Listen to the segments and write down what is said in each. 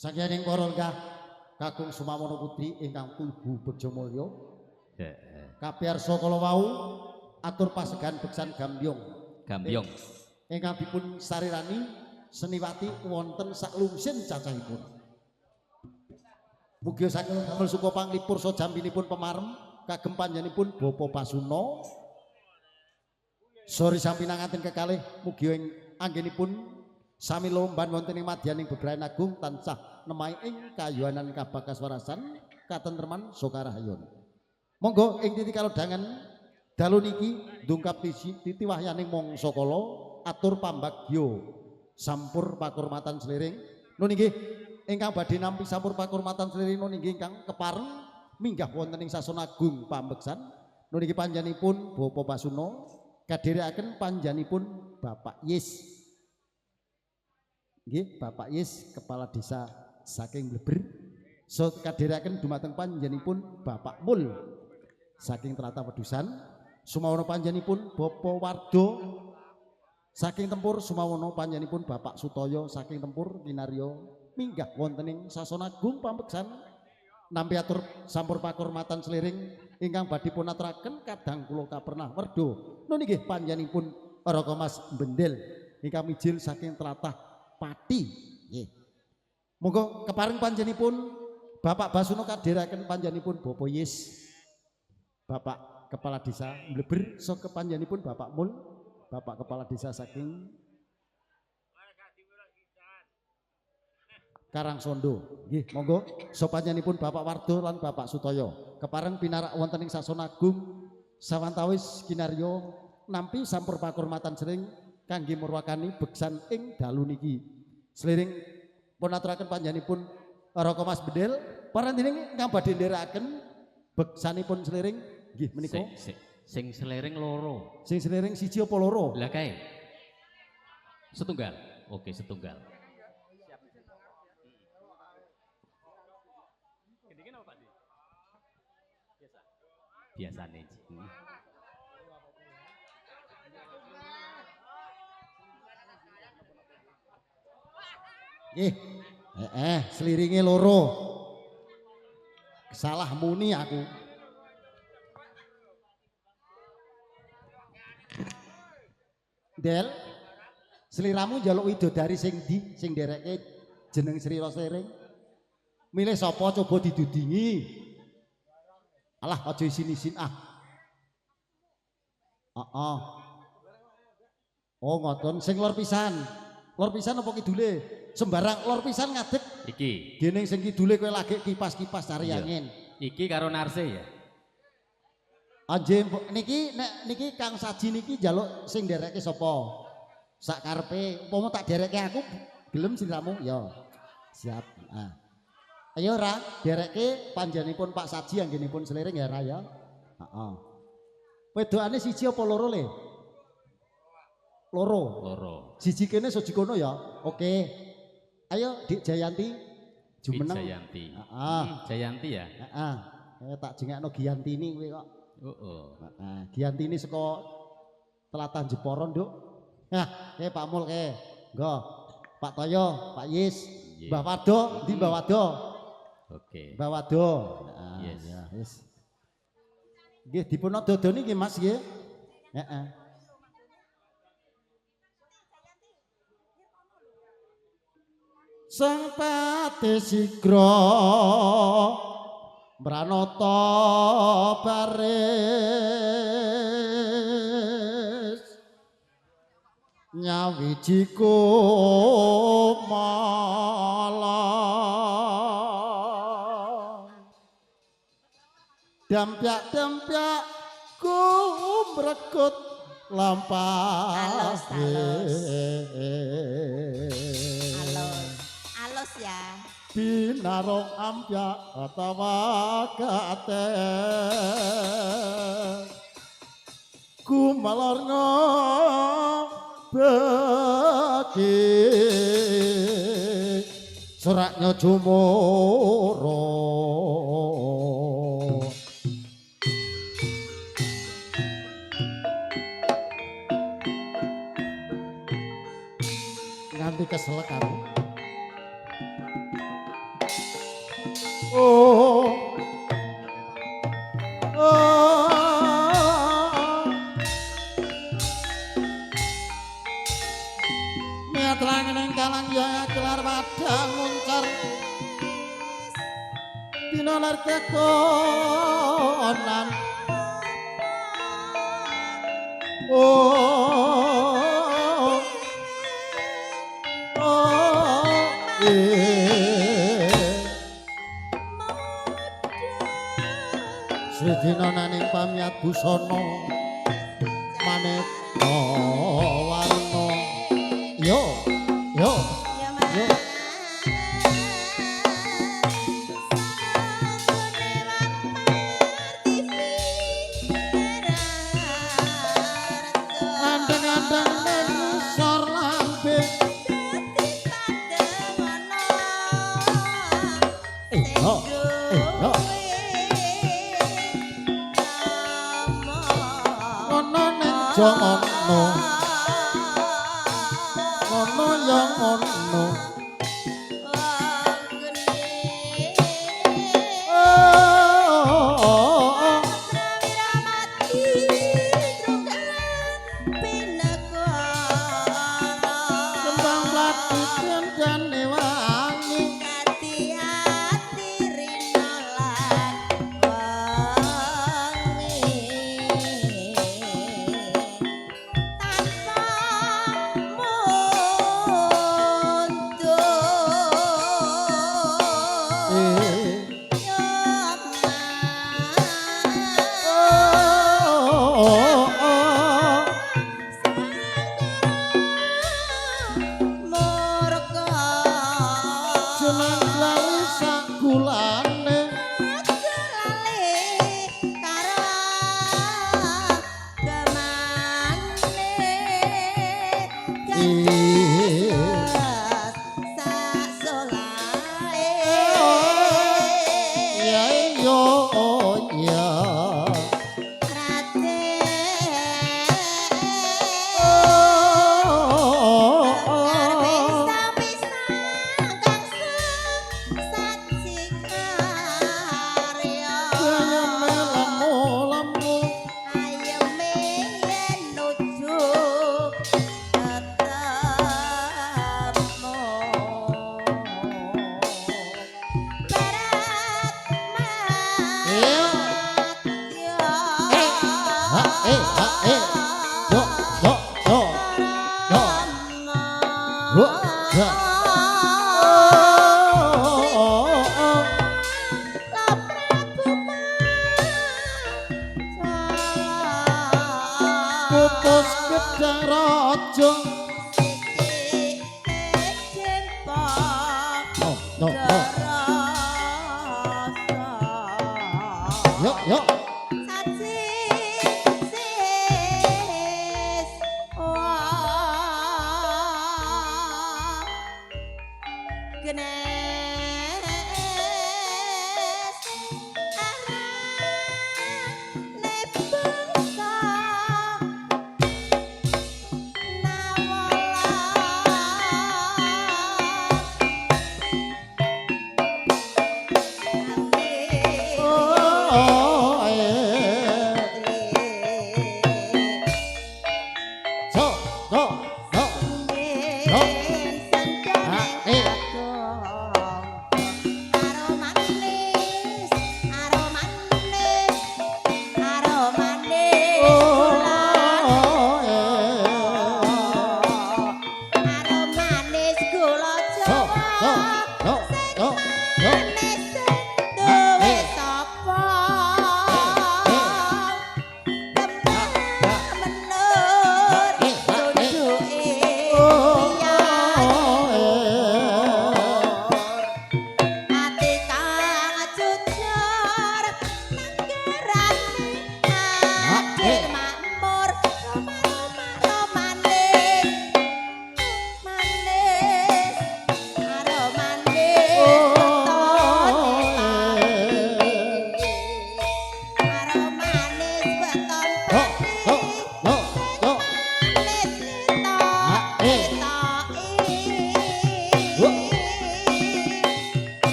Saking para lenggah kakung Sumawana Putri ingkang tuhu begja mulya. Heeh. Kapiyarsa kala wau atur pasegan beksan gambyong. Gambyong. Ingkang dipun sarirani seniwati wonten saklungsin cacahipun. Mugi saking damel suka panglipur saha jambinipun pemarem kagem panjenenganipun Bapak Pasuno. Sori sampinanganten kekalih mugi ing anggenipun sami lomban wonten ing madyaning bebrayan agung tansah nemahi ing kayuwanan kabakaswarasan katentreman sokarahayon. Monggo ing titi kalodhangan dalu niki ndungkap titi wahyaning mangsa kala atur pambagya sampur pakurmatan seliring. Nun inggih ingkang badhe nampi sampur pakurmatan seliring nun inggih ingkang kepareng minggah wonten ing sasana agung pambeksan. Nun inggih panjenenganipun Bapak Pasuno kadherekaken panjenenganipun Bapak Yis. Nggih, Bapak Yis Kepala Desa saking Bleber. So kadherekaken dumateng panjenenganipun Bapak Mul saking Tlatah Wedusan. Sumawana panjenenganipun Bapak Wardo saking Tempur. Sumawana panjenenganipun Bapak Sutoyo saking Tempur kinarya minggah wonten ing sasana agung pambeksan nampi atur sampur pakurmatan seliring ingkang badhe pun aturaken kadang kula kapernah werda. Nun inggih panjenenganipun Raka Mas Bendel ingkang mijil saking tlatah Pati. Nggih. Monggo kepareng panjenenganipun Bapak Basuno kadherekaken panjenenganipun Bapak Yis, Bapak Kepala Desa Bleber, so kepanjenenganipun Bapak Mul, Bapak Kepala Desa saking Karangsondo. Nggih, monggo sopanjenenganipun Bapak Wardo lan Bapak Sutoyo. Kepareng pinarak wonten ing sasana agung sawantawis kinarya nampi sampur pakurmatan sering kangge murwakani beksan ing dalu niki. Seliring pun aturaken panjenenganipun Raka Mas Bendel, para dening ingkang badhe nderekaken beksanipun seliring nggih menika. Sing seliring loro. Sing seliring siji apa loro? Lah kae. Setunggal. Oke, setunggal. Biasane. Nggih. Seliringe loro. Salah muni aku. Del, seliramu njaluk widodari sing ndi sing ndereke jeneng Sri Seliring? Milih sapa coba didudingi. Alah aja isin-isin ah. Heeh. Oh ngoten sing lor pisan. Lor pisan apa kidule? Sembarang lor pisan ngadeg. Iki. Dening sing kidule kowe lagi kipas-kipas cari angin. Iki karo Narse ya. Anje niki nek niki Kang Saji niki njaluk sing ndereke sapa? Sak karepe umpama tak dereke aku gelem sliramu ya. Siap. Ah. Ayo ra dereke panjenenganipun Pak Saji anggenipun seliring ya ra ya. Heeh. Wedokane siji apa loro le? Loro. Loro. Siji kene siji kono ya. Oke. Ayo Dik Jayanti jumeneng. Jayanti. Heeh. Jayanti ya. Heeh. Tak jengekno Giantini kowe kok. Heeh. Heeh, Giantini saka Tlatah Jepara, Nduk. Nah, ke Pak Mul ke. Nggo. Pak Toyo, Pak Yis, Mbah Wado, ndi Mbah Wado? Oke. Mbah Wado. Heeh, Yes. ya, wis. Nggih dipun dodoni nggih Mas nggih. Heeh. Sang Pati Sigra mranata baris nyawiji kumala dampyak-dampyak kumrekut lampah. Alus, alus. Alus. Alus ya. Binarong ampyak atawa kate kumalor bagi soraknya jumoro nganti keselek aku. Oh. Oh. Miatlang ning kalang ya kelar padang muncar. Dina lar kekonan. Oh. Oh. Sri dina naning pamyat busana maneka warna. Yo, yo, yo. Andeng-andeng ning ngisor lambe. Yo, yo. Ngono ning jo ngono. Ngono ya ngono. Oh, oh, oh. Kembang mlati kendane wangi. Eh. Oh, oh, oh. Jeneng lali sakulane. Eh. Ya yo ya. Oh, oh, oh. Kaya lemu-lemu. Eh. Eh. Ha eh ha eh. Yo yo yo. Yo. Yo. Ya. Oh, oh, oh. Pupus gedang raja. No, no, no. Yo, yo. Oh, eh. So, so, so. Yo. Ha, eh.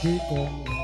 Ki Kong.